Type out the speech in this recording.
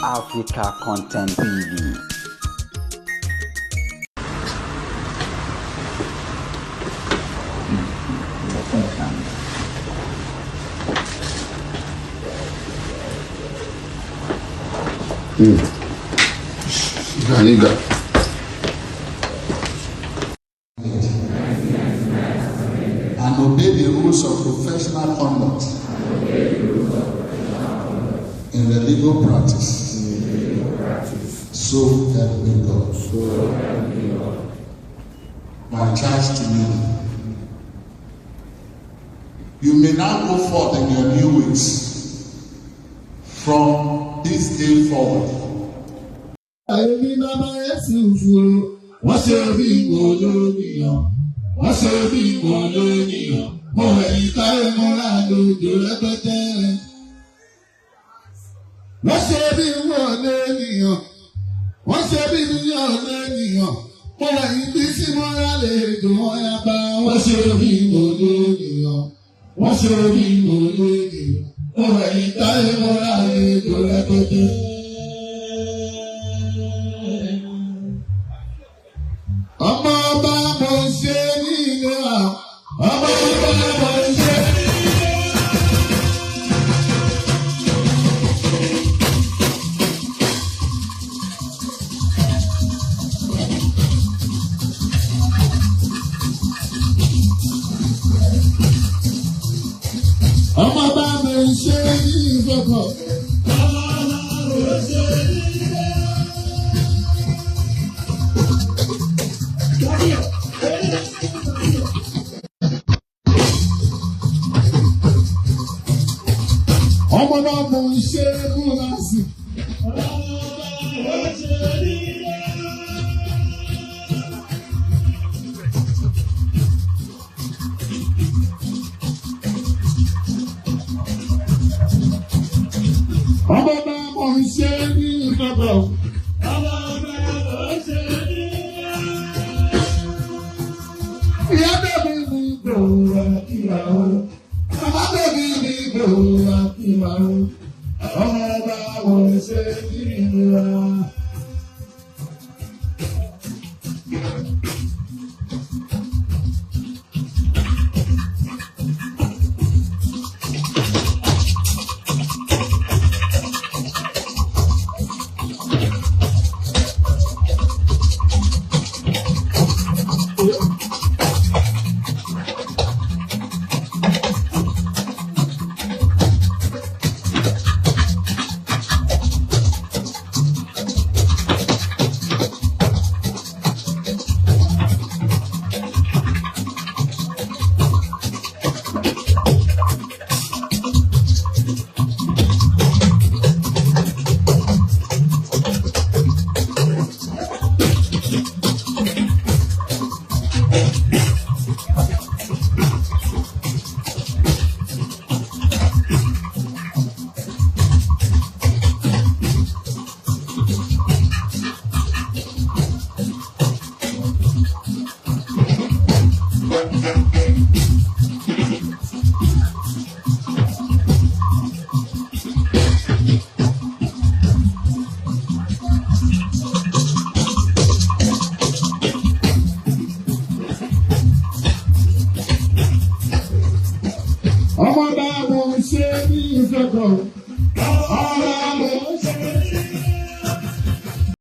Africa Content TV. I need that. And obey the rules of professional conduct in the legal practice. So help me God. My charge to you. You may now go forth in your new ways from this day forward. Èmi bàbá Yẹ́sù fúru, wọ́n ṣe bí mo lónìyàn, wọ́n ṣe bí mo lónìyàn, mo ẹ̀yìn táyé mo rà lójó rẹpẹtẹ. Wọ́n ṣe bí mo lónìyàn, wọ́n ṣe bí mi ò lónìyàn, mo ẹ̀yìn bí sí mo rà lè dùn wọ́n yá bá. Wọ́n ṣe bí mo lónìyàn, wọ́n ṣe bí mo lónìyàn, mo ẹ̀yìn táyé mo rà lójó rẹpẹtẹ. Ọmọ ọba mo ṣe nílé wa, ọmọ ọba mo ṣe nílé wa. Ọmọ ọba mo ṣe ní ìfọkọ. Ọmọ ọba mo ṣe nílé wa. Ọmọ náà mo ń ṣe múrasì. Ọmọ náà mo ń ṣe ní ìfọ̀kọ̀. Ìyá bẹ̀bí mi gbòòrò àkìlà o. Bàbá bẹ̀bí mi gbòòrò àkìlà o. Ọmọ ọba mo ń ṣe ní ìlera.